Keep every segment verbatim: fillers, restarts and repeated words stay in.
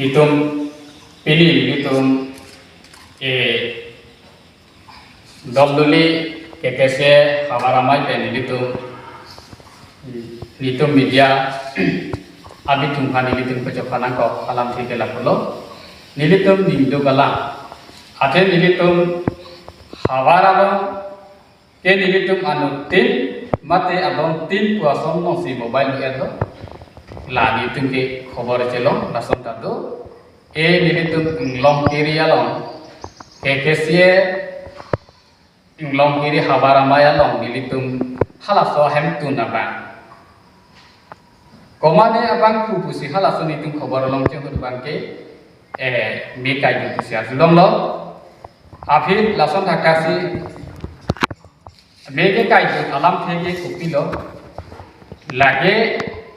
Nelitum pini nelitum, eh, Dolduli K K C A havar amei pen nelitum, nelitum media abitum aphan nelitum kachephan nangkok alamthe ke lapulo. Nelitum ningduk alam. Athe nelitum havar along ke nelitum anuttin mate adon tin pu ason alongsi mobile do-etlo. La nelitum ke khobor chelo, lason ta do. E nelitum Inglongkiri along, K K C A Inglongkiri havar amei along nelitum halaso ahemtun abang. Komane abang pu pusi halaso nelitum khobor along chenghut abang ke, eh, me kaidun pusi arjulonglo. Aphi lason thakthak si me ke kaidun alamthe ke kopilo. Lake,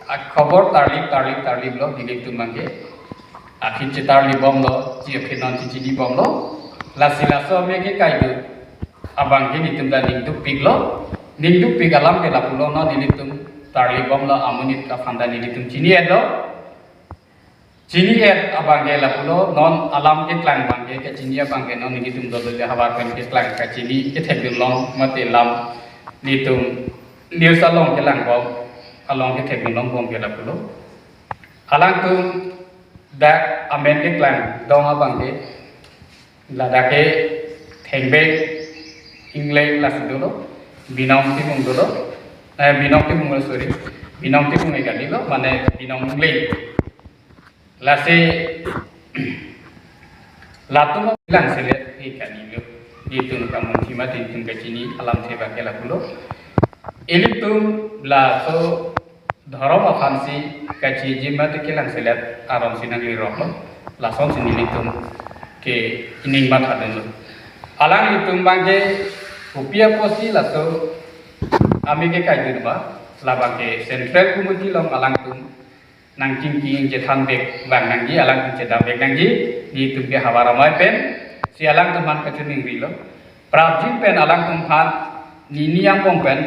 ah, khobor tarlip, tarlip, tarliplo, nelitum abang ke. Aphi chetarlip bomlo, chi aphi non chechinibomlo. Lasi laso me ke kaidun abang ke nelitum ta ningdukpiklo. Ningdukpik alam ke lapulo, non nelitum tarlip bomlo, amonit aphan ta nelitum chini-etlo. Chini-et abang ke lapulo, non alam keklang abang ke, kachini abang ke non nelitum Dolduli havar pen keklang kachini kethekdunlong mate lam nelitum news along kelang bom, along kethekdunlong bom ke lapulo. Alangtum dak amen keklang dong abang ke, ladak ke Thengbek Ingleng lasi dolo, Binong Timung dolo, eh, Binong Timung, sorry, Binong Timung e kali lo, mane Binong Ingleng. Lasi latum langselet e kali lo, nelitum kamunthi mate nelitum kachini alamthe abang ke lapulo. Ilitum laso dhorom aphansi kachiji mate kelangselet aron si nangliroklo. Lasonsi nelitum ke ining mathadunlo. Alanglitum abang ke kopi apotsi laso ame ke kaidun ba, labang ke Central Committee along alangtum nangchingki chethanvek abang nangji, alangtum chedamvek nangji, nelitum ke havar amei pensi alangtum aphan kachiningrilo. Prapjin pen alangtum aphan nini angbong pen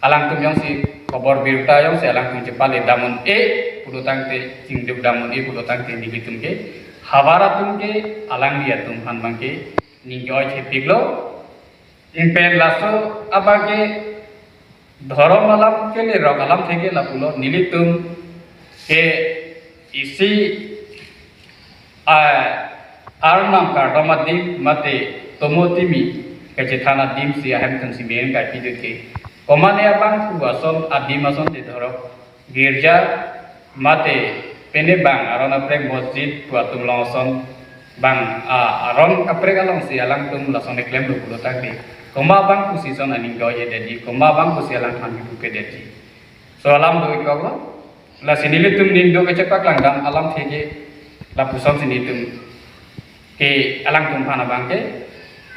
alangtum jongsi khobor birta jongsi alangtum chepale dam un-e pulo tangte, chingduk dam un-e pulo tangte nelitum ke havar atum ke alangli atum aphan abang ke ning ke-oi thepiklo. Ingpen laso abang ke dhorom alam kelirok alamthe ke lapulo, nelitum ke isi, ah, Arnam kardom adim mate tomo timi kachethan adim si ahemtun si beng kaipidun ke. Komane abang pu ason adim asonte dhorom girja mate pene abang aron aprek masjid pu atum along ason abang, ah, aron aprek alongsi alangtum lason keklemlo pulo tangte, komat abang pusi ason aning ke-oi-edetji, komat abang pusi alangphan kepupedetji. So alam do-ikkoklo. Lasi nelitum ningduk kachepaklang dam alamthe ke lapusonsi nelitum ke alangtum aphan abang ke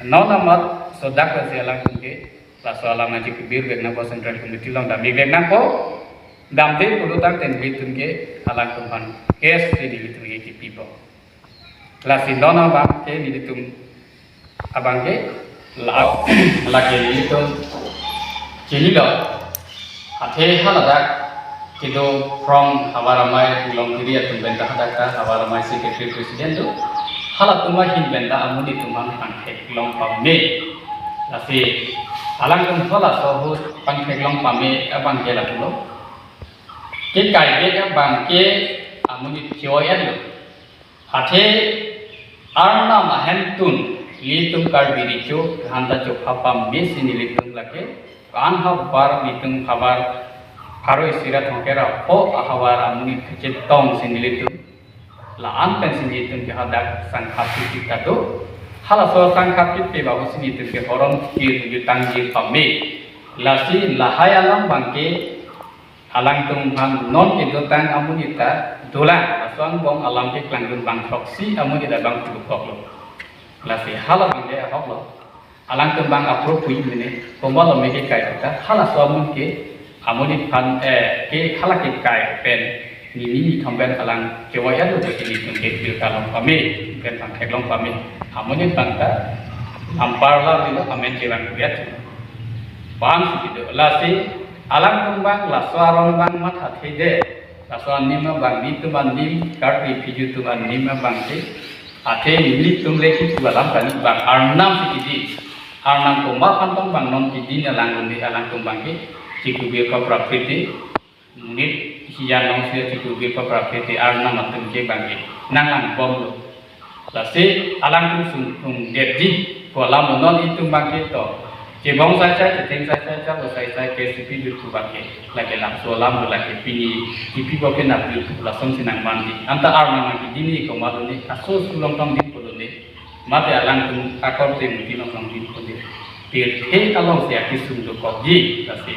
non amat sodak si alangtum ke laso alam nangchikebirvek nangpo, Central Committee along damvek nangpo. Damde pulo tangte nelitum ke alangtum aphan case si nelitum ke kipipo. Lasi non abang ke nelitum abang ke la, lake nelitum chinilo. Athe haladak kedo from havar amei Inglongkiri atum pen ta hadak ta havar amei secretary president do. Halatum ahin pen ta amonit atum aphan pangtheklong pame. Lasi alangtum halaso ahut pangtheklong pame abang ke lapulo. Kekaivek abang ke amonit ke-oi-etlo. Athe Arnam ahemtun nelitum Karbi Recho aphan ta chopha pamesi nelitum lake. Ko-an havar nelitum havar pharo isi ra thomkep ra pho ahavar amonit kachetongsi nelitum la-an pensi nelitum ke hadak sangkhat kiti ta do. Halaso sangkhat kiti bahusi nelitum ke horom kir jutangji pame. Lasi lahai alam abang ke alangtum aphan non kedotang amonit ta dolang, laso angbong alam keklangdun abang throksi amonit abang pudukoklo. Lasi hala abang ke ahoklo. Alangtum abang apro pui mene, komatlo me kekai ta, halaso amonit ke, amonit aphan, eh, ke hala kekai pen, nini nithom pen alang ke-oi-etlo, ke nelitum ke birta long pame, pen pangtheklong pame, amonit abang ta, ampar la bilo, amen ke abang kuyat. Pam si kedo, lasi, alangtum abang, laso aron abang mathathedet. Laso anim abang, netum anim, Karbi Phiju atum anim abang ke, athe nelitum le kipu alam kali abang, Arnam si kidi. Arnam komat aphan tong abang non kidi, alang, alangtum abang ke chikubir paprap pete. Monit isi anong si chikubir paprap pete Arnam atum ke abang ke nanglang bomlo. Lasi alangtum sung sung detji pu alam non itum abang ke to. Chebong sai sai, chetheng sai sai, chalo sai sai, K C P juthu abang ke. Lake laso alam lo, lake pini T P bo ke nap juthu, lason si nangmanji. Anta Arnam nangkidi ni komat lo ni, aso sulong tong din pulo ni. Mate alangtum akorte muti long long din pulo ni. Pirthe along si akesung dokokji, lasi.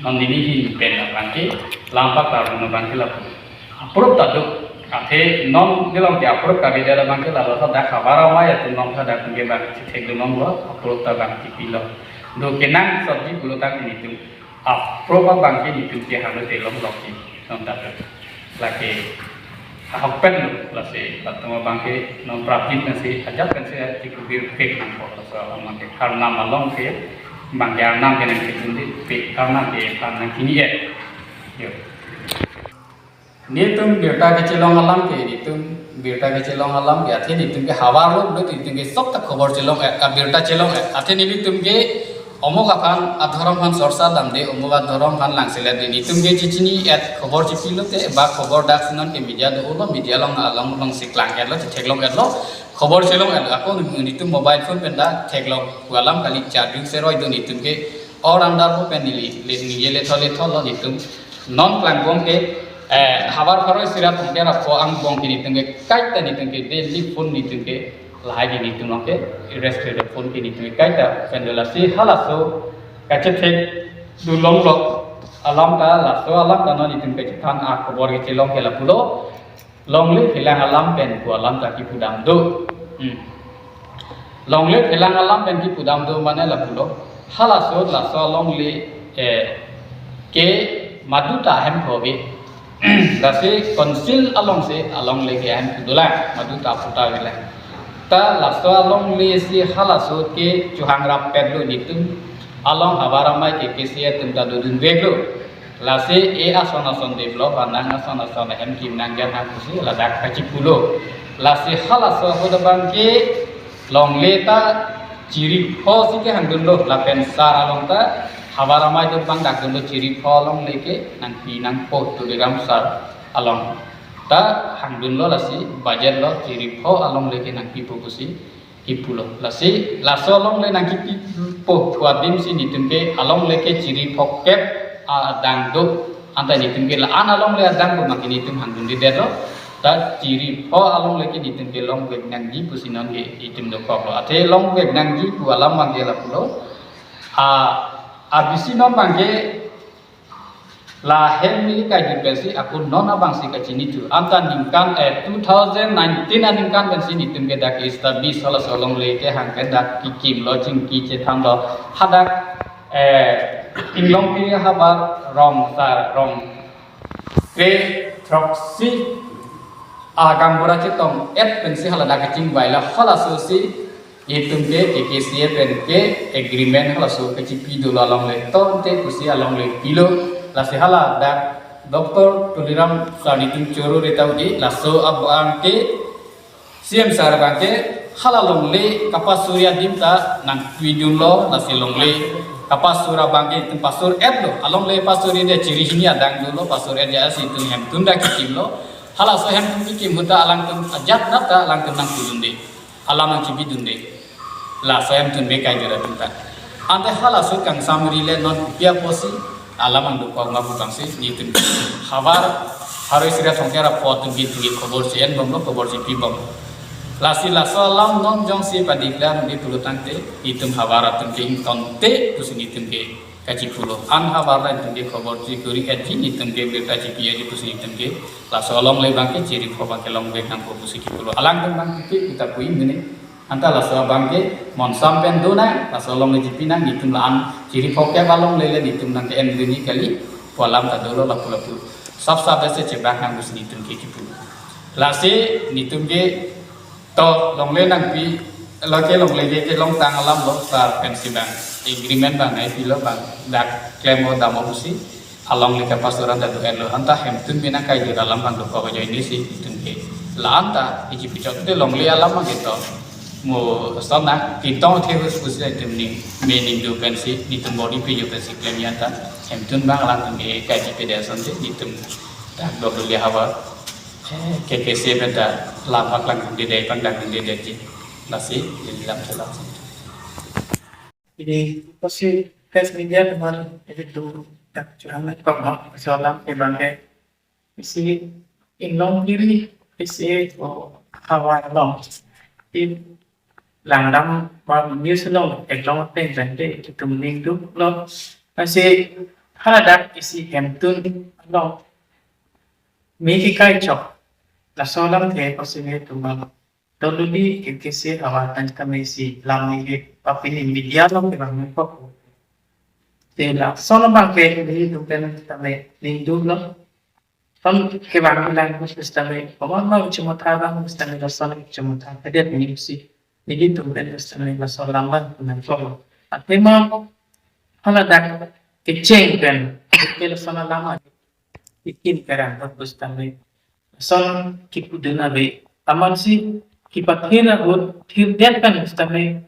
Non neli ahin pen abang ke, lampak tarun abang ke lapu. Approve ta do. Athe non neli along ke approve kave det abang ke, lalo hadak havar amei atum along hadak atum ke abang chethekdun longlo, approve ta abang kipilo. Do kenang sotji pulo tangte netum approve abang ke netum ke halo te longlok ke. Non ta do. Lake ahok pen lo, lasi latum abang ke non prapjin pensi, ajat pensi chikubir pek nangpo, laso abang ke Arnam along ke, abang ke Arnam ke nangkidun di, pek Arnam ke Arnam kini ya. Yo. Netum birta kechelong alam ke, netum birta kechelong alam ke, athe netum ke havar lo, netum ke sok ta khobor chelong, eh, birta chelong, eh, athe netum ke omok aphan adhorom aphan sorsa damde, omok adhorom aphan langselet de, netum ke chechini et khobor chepilote, ba khobor dak si non ke media do-olo, media along along along si klang etlo, chetheklong etlo, khobor chelong etlo, ako netum mobile phone pen ta theklong pu alam kali, charging seroi do netum ke, or andar po pen neli, le, neli le thole tholo netum, non klangbom ke, eh, havar pharo isi ra Thongkere ra pho angbong ke netum ke, kaita netum ke, daily phone netum ke, lahai ke netum along ke, rest phone ke netum ke kaita pen do, lasi halaso kachethekdun longlok alam ta, laso alam ta non netum kachethan akhobor kechelong ke lapulo, longle phelang alam pen pu alam ta kipu dam do. Hmm. Longle phelang alam pen kipu dam do mane lapulo. Halaso, laso alongle, eh, ke maduta ahem pho ave. Lasi council along si alongle ke ahem pu dolang, maduta aputa avelang. Ta laso alongle si halaso ke chohang rappet lo netum. Along havar amei ke K C A atum ta dodunvek lo. Lasi e ason ason develop anang, ason ason ahem kim nangjan nang pusi ladak kachipulo. Lasi halaso ahut abang ke longle ta chiri pho si kehangdunlo, lapen sar along ta havar amei do abang dakdunlo, chiri pho alongle ke nangpi nangpo, Tuliram sar along ta hangdunlo, lasi budget lo, chiri pho alongle ke nangpipo pusi kipulo. Lasi laso alongle nangkipipo pu adim si netum ke alongle ke chiri phokep adang do. Anta netum ke la-an alongle adang do abang ke netum hangdun di detlo. Ta chiri pho alongle ke netum ke longvek nangji pusi non ke netum dokoklo. Athe longvek nangji pu alam abang ke lapulo. A, a bisi non abang ke lahen neli kaidun pensi ako non abang si kachinithu. Anta ningkan, eh, two thousand nineteen aningkan pensi netum ke dak establish halaso alongle kehang pen dak kikimlo, chingki chethanlo. Hadak, eh, Inglongpi havar Rong sar, Rong kre throksi, ah, gaonbura chetong et pensi haladak kachingvailo, halaso si itum ke K K C A pen ke agreement halaso kachipi dolo alongle, tonte pusi alongle pilo. Lasi haladak Doctor Tuliram sar netum choro reta udi, laso abang ke C M sar abang ke hala longle kapasur adim ta nangpidunlo, lasi longle kapasur abang ke itum pasur etlo, alongle pasur ide chiri hini adang dolo, pasur et ja si itum hemtun dak kikimlo. Halaso hemtun kikim ahut ta alangtum ajat nat ta alangtum nangpudunde, alam nangchibidunde. Laso hemtun me kaidun atum ta. Ante halaso kangsam ri le non kopi apotsi alam nangdokok ma pu abang si netum havar pharo isi ra Thongkere ra pho atum ke netum ke khobor si enbomlo, khobor si pibom. Lasi laso alam non jongsi pa-declare nangji pulo tangte netum havar atum ke ingtonte pusi netum ke kachipulo. An havar ra netum ke khobor si kuri etji, netum ke birta chipi etji pusi netum ke laso alongle abang ke chiri pho abang ke longvek nangpo pusi kipulo. Alangtum abang ke kita pui mene. Anta laso abang ke monsam pen do nang, laso alongle chipi nang, netum la-an chiri phokep alongle le netum nangke-endunji kali pu alam ta dolo lapu lapu. Sap sap ase chebak nang pusi netum ke kipu. Lasi netum ke to longle nangpi, lake longle ke kelongtang alam lo, sar pensi abang agreement abang nangpilo, abang dak klem-o dam-o pusi. alongle kapasoran ta do-etlo, anta hemtun bina kai jur alam abang dokok ajoine si itum ke. La-an ta iji pijok te longle alam abang ketok. Mo sona kitong the hus hus itum ning me ning do pensi, itum body piju pensi klem anta. Hemtun abang alangtum ke kai di pede asonte itum dak dok duli hawa. Eh, K K C pen ta lam aklang de de pang dak de de ji. Lasi, di lam chelang. Ini pasti tes media teman itu tu tak curang kok mau soalam ke bangke isi inglong kiri isi ko hawa long. Di langdam ba news long eklong pen bangke itu tum ning duk lo. Masih haladak isi hemtun long. Miki kai chok. Laso alam the pasti me tum bang. Dolu di K K C hawa tang kami si lam ni ke papini media lo ke bang ko. Te lason abang ke nelitum pen tame ning duk lo. Ton ke bang lang bus tame. Pamon bang chumotha bang bus tame lason chumotha. Kedet ni si. Nelitum pen bus tame lason lam bang nang ko. Atema haladak kecheng pen. Ke lason lam a. Ikin kerang bus tame. Lason kipudun ave. Aman si kipathir ahut thir det pen bus tame.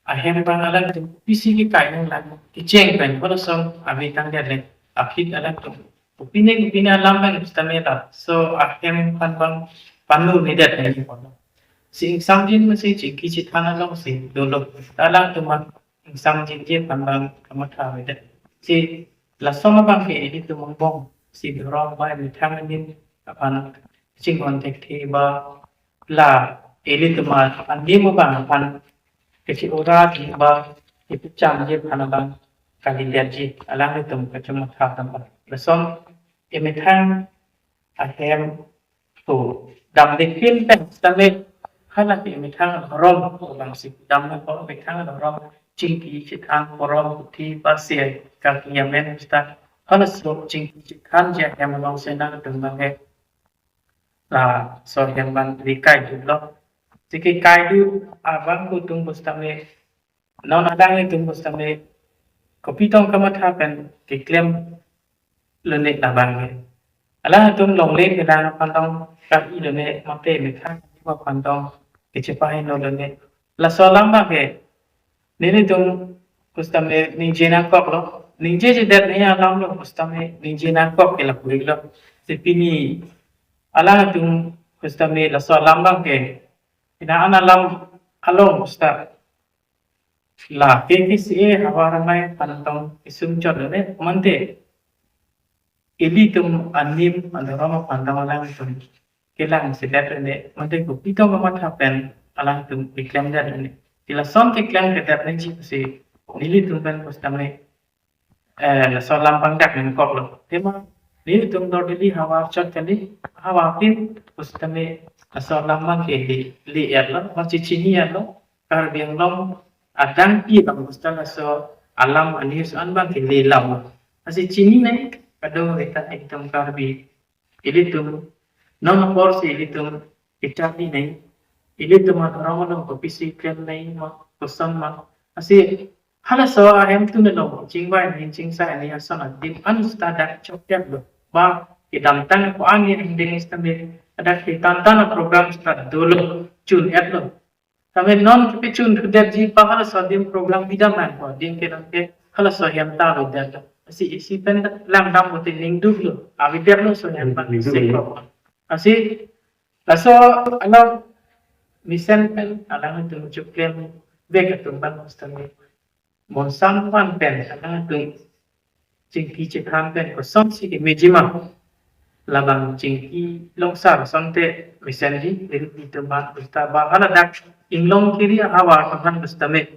Ahem bang alangtum pisi ke kai nang lang kecheng pen ko lason ave tang det le. Aphi alangtum. Kopine kopine alam bang bus tame la. So ahem pan bang panu ni det ni ko. Si ingsamjin masi chingki chithan along si dolo. Alangtum man ingsamjin je pan bang kamatha ave det. Si lason abang ke ilitum angbong si dorong ba methang anim aphan ching-on thekthe ba la ilitum anim abang aphan kesi ora di ba ipucham je aphan abang kali der ji alanglitum kachung matha tam ba. Lason emethang ahem to dam de pin pen tame hala ke methang rom ko bang si dam ko methang rom chingki chithan korom puthi pasir kaki amen sta halaso chingki chithan je hem along si nangtum bang he laso hem bang di kai duk lo. Tiki kai duk abang kutung bus tame non alanglitum bus tame kopi tong kamatha pen keklem lone labang ke. Alangtum longle kelang aphan tong kari lone mate methang aphan tong kechepaheno lone. Laso alam bang ke nelitum bus tame ningje nangkok lo. Ningje jedet ni alam lo bus tame ningje nangkok ke lapu lo. Si pini alangtum bus tame laso alam bang ke ina an alam along bus ta la K K C A hawa ramai aphan tong isum chot le mante ilitum anim adhorom aphan tong alangtum kelang si det le mante kopi tong kamatha pen alangtum keklem det le. Ti lason keklem kedet ni ji si nelitum pen bus tame eh, laso alam bang dak nangkok lo. Tema nelitum dor dili hawa chot kali hawa pin bus tame laso alam bang ke li li er lo, masi chini er lo, Karbi Anglong adang pi bang bus ta laso alam anews an bang ke li lam lo. Masi chini nai kadokave ta ekdom Karbi ilitum non apor si ilitum icharli nai ilitum adhorom along kopisi klem nai ma koson ma asi halaso ahemtun along chingvai ni chingsai ni ason adim an sta dak chokyak lo ba kedamtang ko angin ding stambe adak ketantang program sta dolo chun-et lo. Tame non kepechun thudet ji pa halaso adim program bidam nang ko adim ke nang ke halaso hem ta lo det. Si isi pen langdam bote ning duk lo. Avi det lo so hem pan se ko. Asi laso alam mesen pen alangtum chuklem vek atum bang stambe. Bonsam pan pen alangtum chingki chithan pen kosonsi kemeji ma. Labang chingki longsar asonte mesenji, ilitum aphan bus ta ba haladak inglong kiri ahavar aphan bus tame.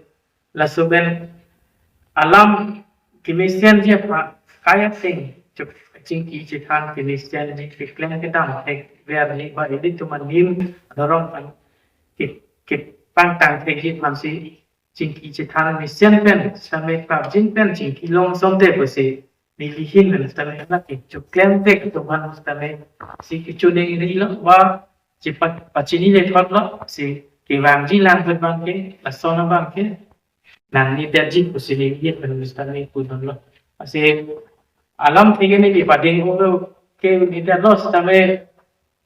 Laso pen alam kemesenji aphan kai ateng chingki chithan kemesenji keklem kedam thekver ni ba ilitum anim adhorom aphan ke kepangtang thekji aphansi chingki chithan mesen pen sitame prapjin pen chingki long asonte pusi neli ahin pen sitame lake chuklem tek atum aphan sitame si kechoningri lo ba chipa pachini le thot lo si kevangji lang pen bang ke lason abang ke nangni detji pusi neli ahin pen sitame pudun lo. Asi alamthe ke neli pading olo ke neli ta lo sitame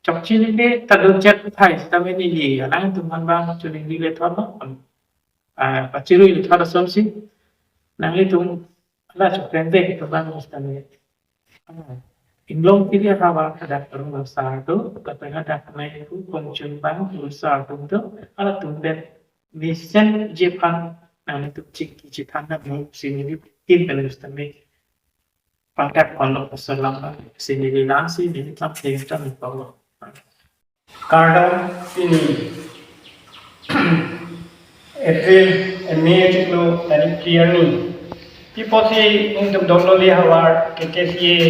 chokche neli ta dun chet thai sitame neli alangtum aphan abang choningri le thot lo. Ah, pachirui le thot asonsi. Nanglitum la chokreng de itum abang sitame. Ah, Inglongkiri ahavar hadak arong asar do, lapen hadak amei pu kongchun abang asar atum do, halatum pen mesenji aphan nanglitum chingki chethan nangji pusi neli tin pen sitame pangkat pondok asalam pusi neli langsi neli tlam teng tlam polo. Kardom, pini April, eh, May chiklo tarik phli arni. Pi apotsi nelitum Dololi havar K K C A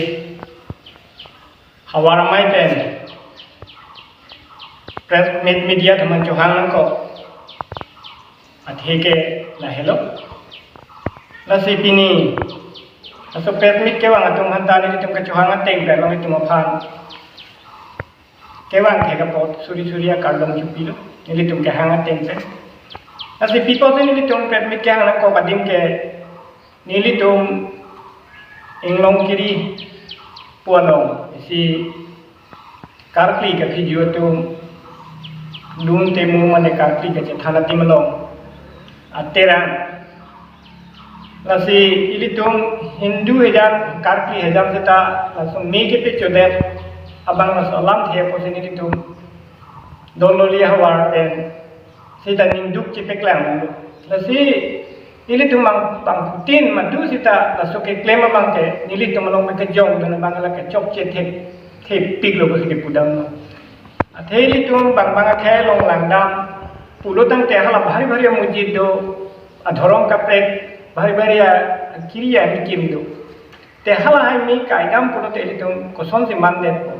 havar amei pen press meet media atum aphan chohang nangkok athe ke lahelo. Lasi pini laso press meet kevang atum aphan ta nelitum kachohang ateng pen along itum aphan kevang thek apot suri suri akardom chopilo nelitum kehang ateng pen. Lasi pi apotsi nelitum press meet kehang nangkok adim ke nelitum Inglongkiri pu along isi karkli kapheju atum dun temu mane karkli kachethan adim along aterang. Lasi ilitum Hindu hejam karkli hejam seta laso amei kepechodet abang laso alamthe apotsi nelitum Dololi havar pen seta ningduk chepeklang lo. Lasi ilitum abang bangphutin madu seta laso keklem abang ke nelitum along pen kejongdun abang la kechokche thek thepik lo pusi kepu damlo. Athe ilitum bang bang akhei along langdam pulo tangte hala bhari bhari amujit do, adhorom kaprek bhari bhari akiri amikim do. Te hala hai amei kaidam pulote ilitum kosonsi mandetpo.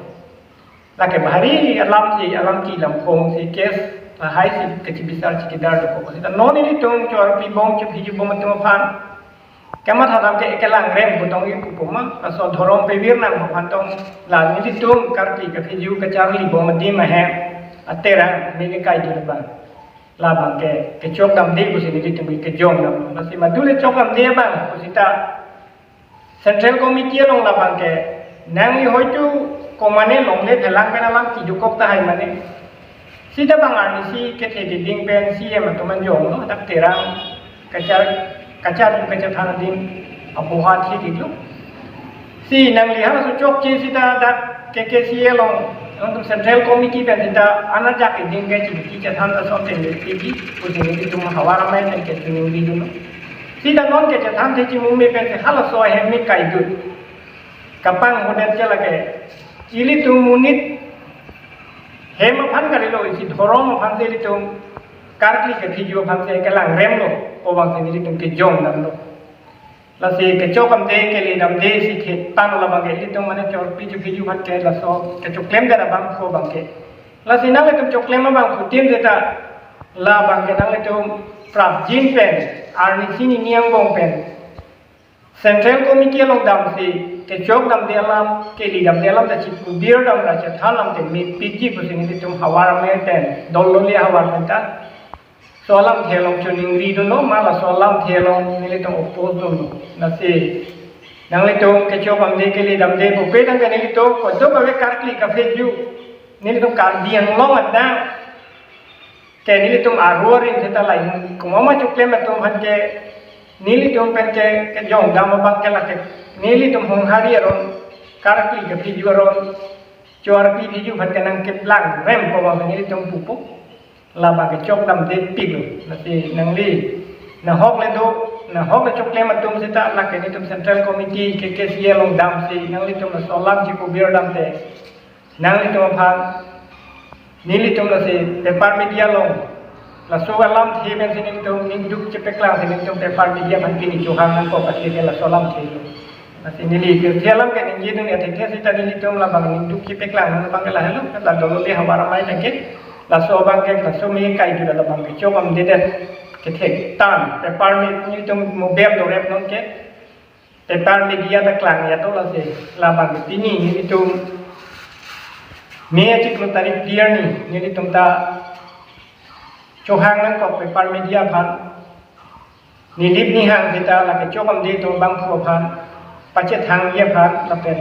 Lake bhari alamsi, alam ki lam khongsi case lahai si kachibisar chikidar dokok. Seta non ilitum chorpi bom chopheju bom atum aphan kamatha dam ke kelang rem pu tong ipu puma, laso dhorom pevir nangpo aphan tong la nelitum karkli kapheju kacharli bom adim ahem aterang amei kekaidun abang, labang ke kechok damde pusi nelitum kejongdam. Lasi madu le chok damde abang pusita Central Committee along labang ke nangli hoitu komane longle phelang pen alam kedokok tahai mane. Seta bang arnisi kethe keding pen C M atum anjong lo, dak terang kachar kachar kachathan adim apoha thi diklo. Si nangli halaso chokche seta dak K K C A along, along Central Committee pen seta anajak keding ke chingki chethan ason teng le tiji pusi nelitum havar amei pen kachiningri dunlo. Seta non kachethan the chimung me pen se halaso ahem amei kaidun kapanghodet ke lake ilitum monit hem aphan kalilo, isi dhorom aphan si ilitum karkli kapheju aphan si kelang remlo pu abang si nelitum kejongdamlo. Lasi kechok damde kele damde si kethan labang ke ilitum mane chorpi chopheju aphan ke laso kechoklem dan abang ko abang ke. Lasi nanglitum choklem abangphutin seta labang ke nanglitum prapjin pen arnisi nini angbong pen Central Committee along damsi kechok damde alam, kele damde alam ta chikubir dam ra chethan lam te mepikji pusi nelitum havar amei pen, Dololi havar pen ta laso alamthe along choningri dunlo, ma laso alamthe along nelitum oppose dunlo. Lasi nanglitum kechok damde kele damde pupe tangte nelitum kodok ave karkli kapheju, nelitum Karbi Anglong adang ke nelitum aru aring seta lain komat ma choklem atum aphan ke nelitum pen ke kejongdam abang ke lake nelitum Honghari aron karkli kapheju aron chorpi pheju aphan ke nangkeplang rem pu abang nelitum pupo. Labang kechok damde piklo. Lasi nangli nahok le do, nahok le choklem atum seta lake nelitum Central Committee K K C A along damsi nanglitum laso alam chikubir dam te nanglitum aphan, nelitum lasi paper media along laso alamthe pen si nelitum ningduk chepeklang si nelitum paper media aphan pini chohang nangkok athe ke laso alamthe lo. Lasi neli pirthe alam ke ningje dun athe the seta nelitum labang ningduk chepeklang abang ke lahelo, la Dololi havar amei tangke laso abang ke laso amei kaidun labang kechok damde det kethek tan paper media nelitum mobile do rep non ke paper media ta klang ya to lasi labang pini nelitum May achiklo tarik phli arni nelitum ta chohang nangkok paper media aphan. Nilip nihang seta lake chok damde atum abangphu aphan pachethangji aphan lapen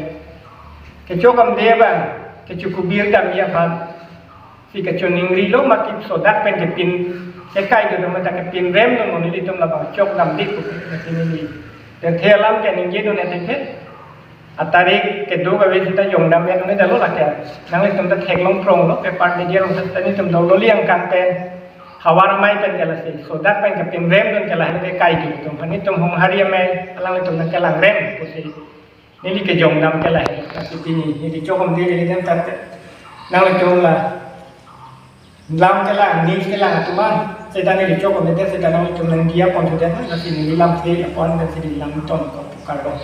kechokamde abang kechokubir damji aphan si kachoningri lo mati, sodak pen kepin chekai do do mata kepin rem do mo nelitum labang chokdamde pu ke neli. Terthe alam ke ningje do ne terthe. Atarik kedo kave sita jongdam ya ne dalo lake. Nanglitum ta theklong prong lo, paper media along ta nelitum dolo liang kan pen. Havar amei pen ke lasi, sodak pen kepin rem don ke lahai ke kai do tum. Nelitum Honghari amei alanglitum nangkelang rem pusi neli kejongdam ke lahai. Lasi pini neli chokamde le dem tate. Nanglitum la lam kelang, news kelang atum an. Seta neli chokamde, seta nanglitum nangdiya pon sudah, lasi neli lamthe apon dan si neli lam ton ko kardom.